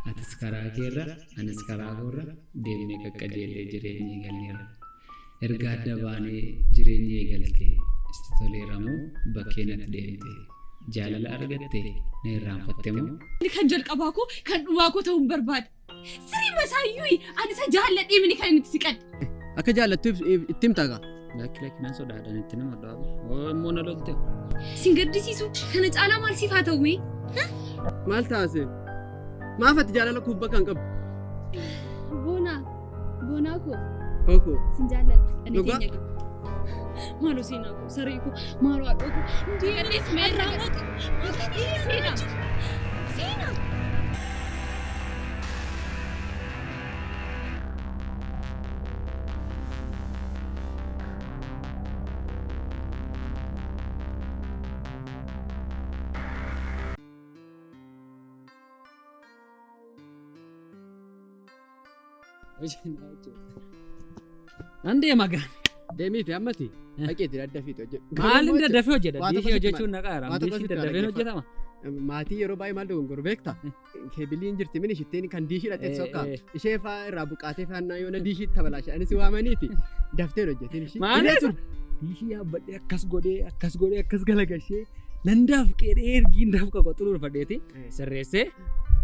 Atis karaa keerra, anis karaa koorra deemnee qaqqajeellee jireenya eegalleerra. Erga adda baanee jireenya eegalte sitti toleera moo bakkee natti deemte? Jaalala argatte na irraanfatte moo? Inni kan jalqabaa koo kan dhumaa koo ta'uun barbaada. Sirrii masaayyuu ani isa jaalladhee mini kan inni itti siqadhe. Akka jaallattu itti himta gaa. Lakki lakki nan sodaadha itti nama dhaabu. Oo immoo na lolte. Sin gaddisiisu kana caalaa maal siif haa ta'u mee? Maal taase? Maaf ati jaalala kuuf bakka hin qabdu? Boonaa boonaa koo Hookoo. sin jaalladha. Ani Dhugaa? teenya qaba. Maaloo seenaa koo saree koo maaloo haadhoo koo. Deebiis mee irraa Seenaa. Seenaa. Nan deema gaa. Deemiiti ammati. Dhaqeeti daddafiiti hojjedhu. Maalin daddafee hojjedha? Waa tokko Diishii sitti hojjechuun naqaara. Waa tokko Diishii sitti daddafeen dhaggeeffadhu. hojjetama. Maatii yeroo baay'ee maal dogongoru beekta? Keebiliin jirti mini ishittiin kan diishii dhaqxee sokka. Ishee faa irraa buqaatee faannaa yoona diishii tabalaashe anis waamaniiti. Daftee hojjetin ishii. Maal Illee isa? Diishii yaabbadhee akkas godhee akkas godhee akkas galagashee nan dafqee ergiin dafqa qoxxuruu dhufadheeti sirreessee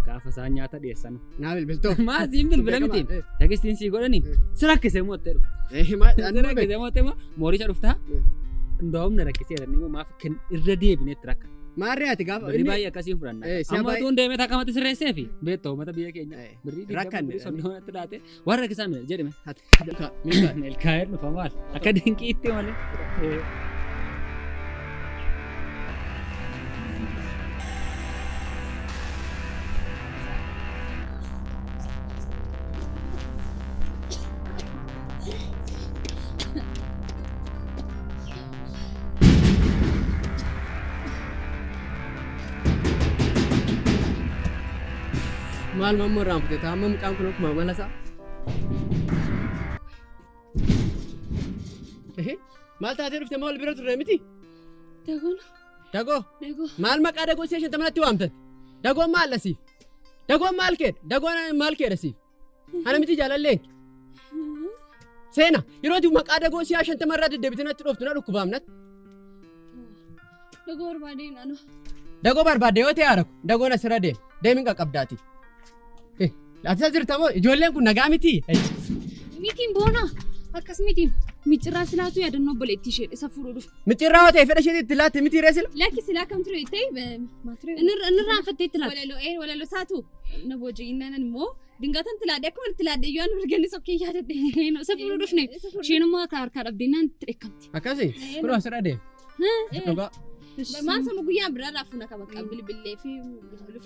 gaafa isaan nyaata dhiyeessan. Naa bilbiltoo. Maatiin bilbila miti. Tekstiin sii godhani si rakkisee moottee dhufta. Si rakkisee moottee immoo mooricha dhuftaa. Ndaa'um na rakkisee jedhanii immoo maaf irra deebinee itti rakka. Maarree ati gaafa Birrii baay'ee akkasiin fudhanna. Si'a Amma baay'ee- utuun deemee takkamatti sirreessee fi beektaa uummata biyya keenya. Birrii 20 Rakkanne birrii 30 natti laate warra rakkisaa miti jedhame. Milkaa'ee dhufa maal akka dinqiitti malee. Maal mammoo irraan fute ta'a amma mucaan kun akkuma amala isaa. Ehe, Maal taatee dhufte maal bira turre miti? Dagoon Dagoo dagoo. maal maqaa dagoo si'a shantamanatti waamtan? Dagoon maal asiif? Dagoon maal keedha? Dagoon maal keedha siif? Ana miti jaalalleen. Seena yeroo ati maqaa dagoo si'a 50 irraa deddeebitee natti dhooftu na dhukkubaamnatti. Dagoo barbaadeen anu. Dagoo barbaadde yoo ta'e haadha ko dagoon asirra deema deemin qaqqabdaati. Ati isa jirta moo ijoolleen kun nagaa miti? Mitiin boona akkas mitiin micirraa silaatu yaadannoo obboleettii ishee isa fuudhuu dhufe. Micirraa yoo ta'e fedha isheetti itti laatte miti ree sila? Lakki silaa kam ture ta'e inni irraanfattee itti laatte. Walaloo walaloo isaatu na booji'innaan immoo dingatan itti laadde akkuma itti laadde iyyuu ani mirganni sokkee yaadadhe. Isa fuudhuu dhufne isheen immoo akka harkaa dhabdeenaan itti dheekkamti. Akkasi kunoo asirra deema. Dhugaa. Maal sama guyyaan biraa irraa fuuna qaba bilbilee fi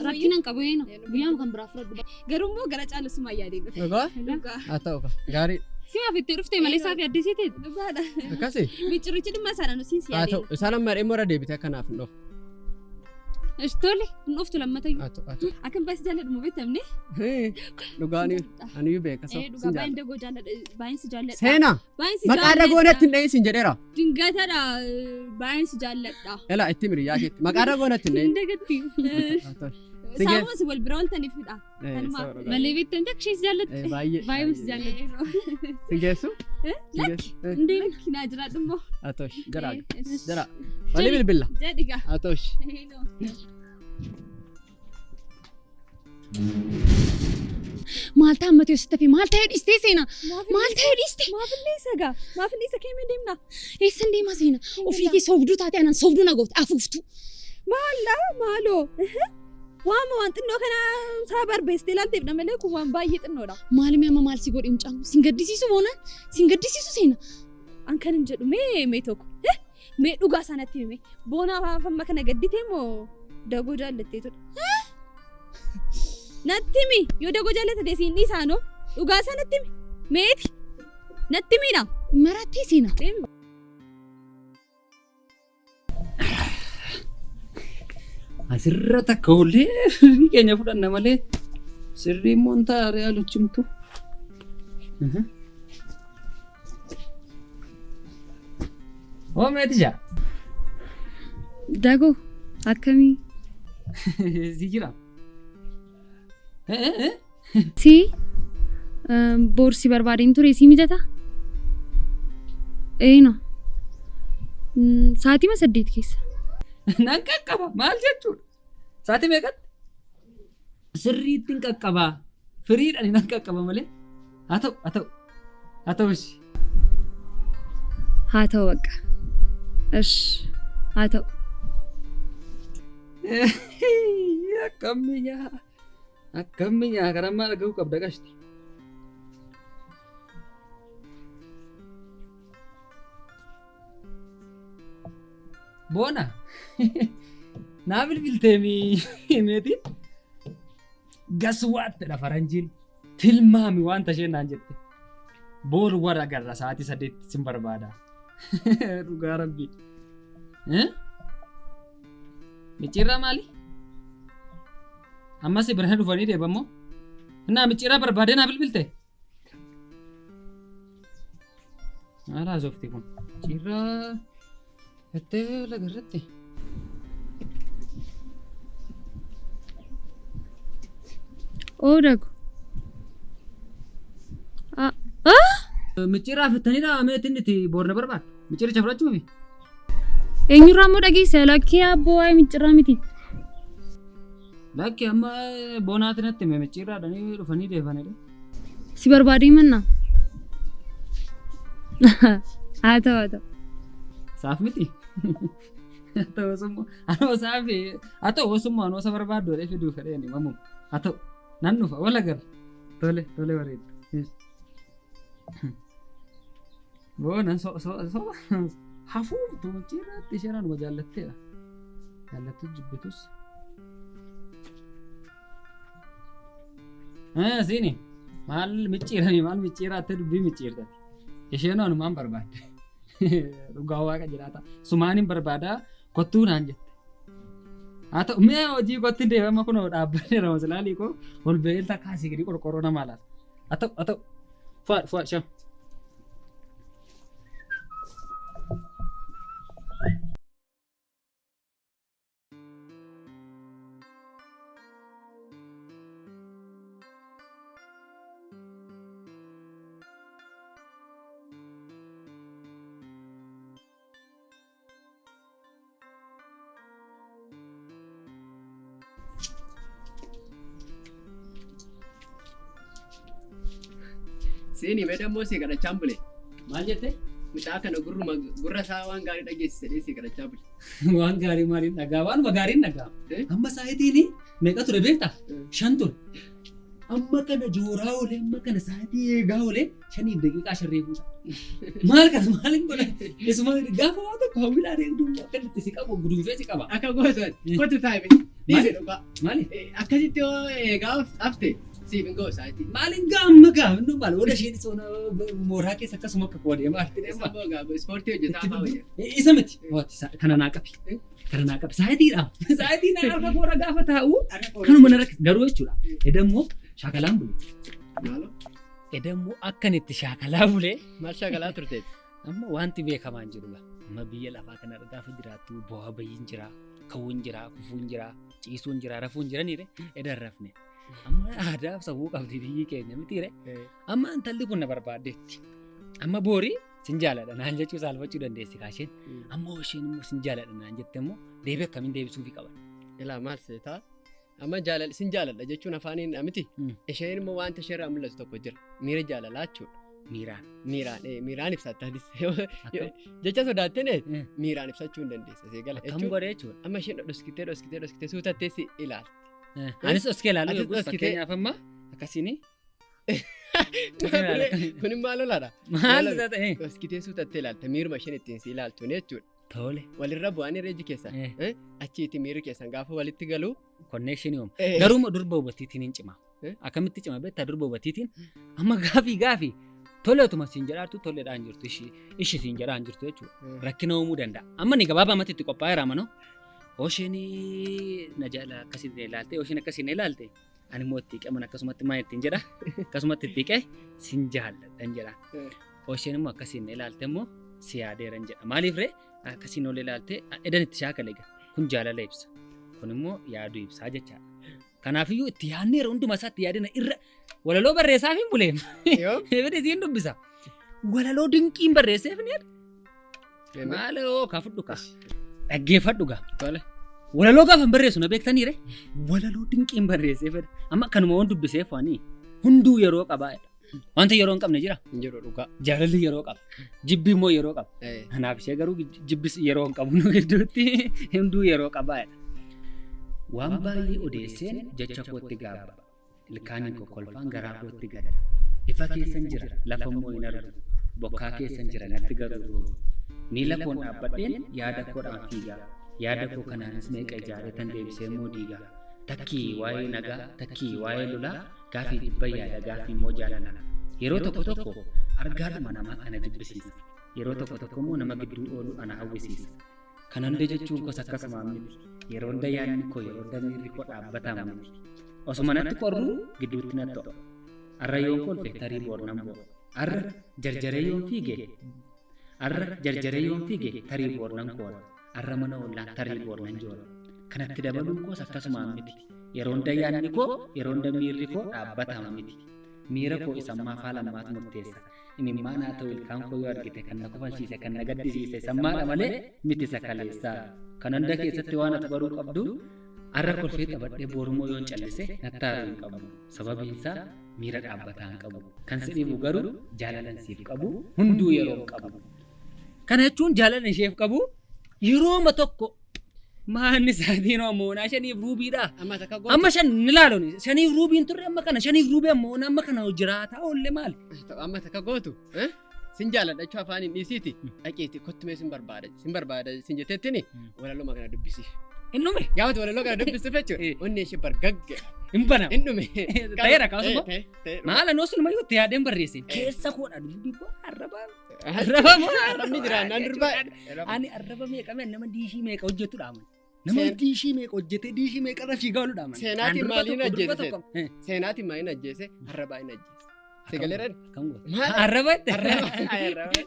Rakkina hin qabu eena guyyaan kan biraa fudhadhu. Garuu immoo gara caalu suma yaadee dhufe. Dhugaa? Dhugaa. Haa ta'u ka gaarii. Simaaf itti dhufte malee isaa fi addisii ta'e. Dhugaadha. Akkasi Micirichi dhimma isaadha nu siin si haa yaadee. ta'u isaan amma dhimma irra deebite akkanaaf hin dhufu. Tole hin dhuftu lammatayyuu. Haa ta'u haa ta'u. Akkan baay'ee jaalladhu moo beektamne? Dhugaanii aniyyuu beeka Ee dhugaa sin baay'een jaalladha. dagoo jaalladha. Baay'een si jaalladha. Seenaa Baay'een si maqaa dagoo natti hin dhahin sin jedheera. Dingatadha. Baay'een si jaalladha. Elaa itti miri yaa keetti maqaa dagoo natti hin dhahin. Hin dagatti. Haa ta'u. Sin gee- Saawwan si wal bira ooltaniifidha. Kanumaaf. Sababa Malee beektamte akka isheen si jaallatte. Baay'ee. Baay'ee si jaallatte. Sin geessu? Sin geessu? Indee Lakki naa jiraadhu immoo. Haa ta'u jara jara. Walii bilbila. Jedhiga. Haa ta'u. Maal ta'a ammatee sitti hafe maal ta'ee dhiistee seenaa? Maal ta'ee dhiiste? Maafillee isa gaa. Maafillee isa keemee deemna. Eessan deemaa seenaa? Ofii kee soobduu taate anaan soobduu na goote afuuftu. Maalla maaloo. Waama waan xinnoo kana isaa barbeessitee ilaalteef dha malee kun waan baay'ee xinnoodha. Maalimi amma maal si godhe mucaan kun? Sin gaddisiisu boonaan? Sin gaddisiisu seenaa? An kan hin jedhu mee mee tokko. Mee dhugaa sanatti hime. Boonaa amma kana gadditee moo dagoo jaallatteetudha? Natti himi yoo dagoo jaallatte siin dhiisaanoo dhugaa sanatti himi. Meeti natti himina. Marattee seenaa? Asirra takka oollee sirrii keenya fudhanna malee sirrii immoo hin ta'a yaaluchimtu. Hoo meetisha? Dagoo akkamii? Si jira. Si boor si barbaadeen ture si mijata? Eeno. Sa'aatii 8 keessa. Nan qaqqaba maal jechuudha? Sa'aatii meeqatti? Sirriitti hin qaqqabaa. Firiidhaan nan qaqqaba malee. Haa ta'u haa ta'u haa ta'u ishi. Haa ta'u bakka. Ish haa ta'u. Akkam mi'aa akkam mi'aa kana maal dhaga'uu qabda qashti. Boona naa bilbiltee meetiin gaswaattidha faranjiin tilmaami wanta isheen naan jette. Boru warra agarra sa'aatii 8 sin barbaada. Dhugaa rabbi. Micciirraa maali? Ammas bira dhufanii deebammoo? Innaa micciirraa barbaadee naa bilbilte? Maal haasofti kun? Micciirraa jettee lagarratti. Oo dagu. Ah! Micciirraa fittaniidha meetiin itti boorna barbaadu. Micciiricha fudhachuufi? Eenyurraa immoo dhageesse lakkee abboo waa'ee micciirraa miti. Lakki amma boonaati natti hime micciirraadhanii dhufanii deebanidha. Si barbaadee mannaa? Haa ta'u haa ta'u. Saaf miti? Haa ta'u osummaa anoo saafi haa ta'u osummaa anoo isa barbaaddu jedhee fiduu fedheen himamu. Haa ta'u nan dhufa wal agarra. Tole tole bareeddu. Boonan so so so hafuuftu micciirraatti isheen anuma jaallatteedha. Jaallattus jibbitus. Siini maal micciiranii maal micciiraatte dubbii micciirtati. Isheen anumaan barbaadde. Dhugaa waaqa jiraata. Sumaanin barbaadaa kottuu naan jette. Haa ta'u mi'a hojii kootti deemama kunoo dhaabbanneera masalaalii koo ol ba'ee takkaasii gadi qorqorroo namaa laata. Haa ta'u haa ta'u. Fuwaadh fuwaadh sham. Siin himee dammoo sii kadhachaan bule. Maal jette? Mucaa kana gurruma gurra isaa waan gaarii dhageessise jedhee sii kadhachaa bule. Waan gaarii maaliin dhagaa? Waanuma gaariin dhagaa. Eh? Amma saayitiin meeqa ture beektaa? Eh. 5 ture. Amma kana jooraa oolee amma kana saayitii eegaa oolee 5:05 reefuu ta'a. Maal kana maaliin godha? Isuma gaafa waa tokko hawwiidhaan eegduu akka itti si qabu guduunfee si qaba. Akka gootu kottu taa'e dhiise dhugaa. Maali? Akkasitti yoo eegaa hafte siif hin ga'u saayitii. Maaliin gaa amma gaa inni maal ola isheen soona mooraa keessa akkasuma akka koo deemaa jirti deema. Isa gaa ispoortii hojjetaa fa'aa wayya. Isa miti. Kana naa qabi. Kana naa qabi. Saayitiidha. Saayitii naa harka koora gaafa taa'u kanuma na rakkisa. Garuu jechuudha. Edammoo shaakalaan bule. Maaloo? Edammoo akkan itti shaakalaa bule. Maal shaakalaa turteeti? Amma wanti beekamaan hin jiru. Amma biyya lafaa kana gaafa jiraattu bu'aa bayiin jira, ka'uun jira, kufuun jira, ciisuun jira, rafuun jiraniire edan rafne. Amma aadaaf safuu qabdi biyyi keenya mitiire. Amma intalli kun na barbaaddeetti. Amma boorii sin jaaladha naan jechuu saalfachuu dandeessi kaasheen. Amma isheen immoo sin jaaladha naan jette immoo deebii akkamiin deebisuufii qaban? Ilaa maal seetaa? Amma jaalala sin jaaladha jechuun afaaniin miti. Isheen immoo wanta isheerraa mul'atu tokko jira. Miira jaalalaa jechuudha. Miiraan. Miiraan miiraan ibsatta atis. Jecha sodaattee miiraan ibsachuu hin dandeessa. Seegala Akkam godhee jechuudha. Amma isheen dhoskitee dhoskitee dhoskitee suutattee si ilaalti. Anis dhoskee ilaaluu Atis yookiis dhoskitee. fakkeenyaaf amma akkasiin. Kun maal lolaadha? Maal ta'e? Dhoskitee suutattee ilaalta miiruma isheen ittiin si ilaaltu jechuudha. Tole. Walirra bu'aan irra iji keessan. Achiiti miirri keessan gaafa walitti galu. Connection uuma. Garuu durba hubattiitiin hin cima. Akkamitti cima beektaa durba hubattiitiin amma gaafii gaafii toleetuma siin jedhaartu toleedhaan jirtu ishii siin jedhaan jirtu jechuudha. Rakkina uumuu danda'a. Amma ni gabaabamatti itti qophaa'eera manoo. Osheen na jaala akkasiin ilaalte osheen akkasiin ilaalte ani immoo itti hiqe mana akkasumatti maal ittiin jedha akkasumatti itti hiqe sin jaalladhan jedha. Osheen immoo akkasiin ilaalte immoo si yaadeeran jedha. Maaliif ree akkasiin ol ilaalte edan itti shaakale egaa kun jaalala ibsa. Kun immoo yaaduu ibsaa jechaadha. Kanaafiyyuu itti yaadneera hunduma isaatti yaadina irra walaloo barreessaaf hin buleem. Yoo. Eebidi isiin dubbisa. Walaloo dinqiin barreesseef ni jedha. Maaloo kaa fudhu kaa. Dhaggeeffadhu gaa. Tole. Walaloo gaafa hin barreessu na beektaniire. Walaloo dinqiin barreessee fedha. Amma kanuma waan dubbiseef waanii hunduu yeroo qabaa jedha. Wanta yeroo hin qabne jira. Hin jiru dhugaa. Jaalalli yeroo qaba. Jibbi immoo yeroo qaba. Kanaaf ishee garuu jibbis yeroo hin qabu nu gidduutti hunduu yeroo qabaa jedha. Waan baay'ee odeesseen jecha kootti gaabba. Ilkaaniin kokkolfaan garaa kootti gada. Ifa keessan jira lafa immoo hin argu. Bokkaa keessan jira natti garuu roobu. Miila koon dhaabbadheen yaada koodhaan fiigaa. Yaada koo kanaanis meeqa ijaaree tan deebisee immoo diigaa. Takkii waa'ee nagaa, takkii waa'ee lolaa, gaafii jibba yaada, gaafii immoo jaalala. Yeroo tokko tokko argaadhuma namaa ana jibbisiisa. Yeroo tokko tokko immoo nama gidduu oolu ana hawwisiisa. Kan hunda jechuun koos akkasumaan miti. Yeroo hunda yaadni koo yeroo hunda miirri koo dhaabbataa miti. Osuma natti qorruu gidduutti natti ho'a. Arra yoon kolfe tarii boor nan bo'a. Arra jarjaree yoon fiige Arra jarjaree yoon fiige tarii boor nan koora. Arra mana oollaan tarii boor nan joora. Kanatti dabaluun koos akkasumaan miti. Yeroo hunda yaadni koo yeroo hunda miirri koo dhaabbataa miti. Miira koo isa ammaa faala ammaatu murteessa. Imimmaan haa ta'u ilkaan koo yoo argite kan na kofalchiise kan na gaddisiise isa ammaadha malee miti isa kaleessaa. Kan hunda keessatti waan ati baruu qabdu arra kolfee taphadhee boorummoo yoon callise natti aaruu hin qabu. Sababiin isaa miira dhaabbataa hin qabu. Kan si dhibu garuu jaalalan siif qabu hunduu yeroo hin qabu. Kana jechuun jaalala isheef qabu yerooma tokko maanni isaatiin moonaa shaniif ruubiidha. Amma takka gootu. Amma shan ni laaloni. Shaniif ruubiin turre amma kana shaniif ruubii amma moonaa amma kana jiraataa oolle maali? Amma takka gootu. Sin jaaladha jechuu afaan hin dhiisiiti. Dhaqiiti kottumee sin barbaada. Sin barbaada sin jetteettini walaloo kana dubbisiif. Hin dhume. Gaafa walaloo kana dubbisuuf jechuudha. Onni ishee bargagge. Hin banama. Hin dhume. Ta'eera kaasuma. Maala noo sunumayyuu itti yaadeen barreesse. Keessa koodha dubbi arraba. Arraba moo Arrabni jiraannaan durbaa. Ani arraba meeqa mee nama diishii meeqa hojjetu dhaaman. Nama diishii meeqa hojjetee diishii meeqa irra fiigaa oolu dhaaman. Seenaatiin maaliin ajjeese? Seenaatiin maaliin ajjeese? Arrabaa hin ajjeese. Sagalee Akkam goota? Maal? Arraba itti.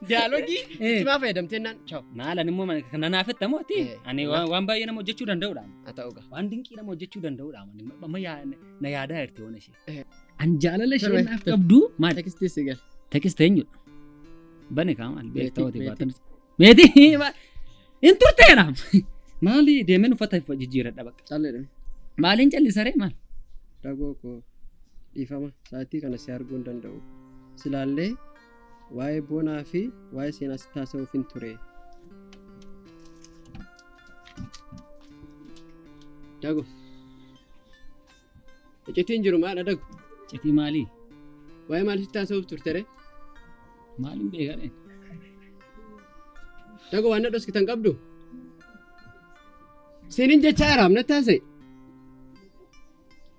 Diyaaloogii cimaa fayyadamtee naan chaaw. Maal ani immoo kana naaf itti ammoo ati ani waan baay'ee nama hojjechuu danda'udha. Haa ta'u gaa. Waan dinqii nama hojjechuu danda'udha. Amma na yaadaa jirti waan ishee. An jaalala ishee naaf qabdu maal? Tekstii si gala. Tekst eenyudha? Bane kaa maal beektaa Meetii, hote baatan. Meetii hin turteera. Maali deemeen uffata jijjiiradha bakka. Calleedha. Maaliin callisaree maal? Dagoo koo dhiifama sa'aatii kana si arguu hin danda'u. Silaallee waa'ee boonaa fi waa'ee seenaa sitti haasa'uuf hin ture. Dago. Iccitiin jiru maal dago? Iccitii maalii? Waa'ee maal sitti haasa'uuf turte ree? Maaliin beekaree? Dago waan na dhoskitan qabdu? Seeniin jechaa jiraam natti haasa'e.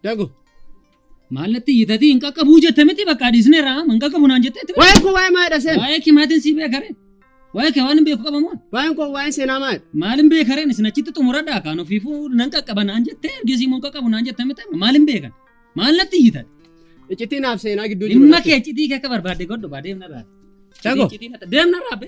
Dago. Maal natti iyyitatii hin qaqqabuu jette miti bakka dhiisneera hin qaqqabu naan jetteetti. Waa'een koo waa'ee maalidha seen? Waa'ee kimaatiin sii beekaree? Waa'ee kee waan hin beeku qabamoon? Waa'een koo waa'een seenaa maalidha? Maal hin beekareen isin achitti xumuradhaa kaan ofiifuu nan qaqqaba naan jettee ergisii immoo hin qaqqabu naan jette miti maal hin beekan? Maal natti iyyitan? Iccitii naaf seenaa gidduu jiru. Dhimma kee iccitii kee akka barbaadde godhu baa deemna irraa. Dago. Deemna irraa be.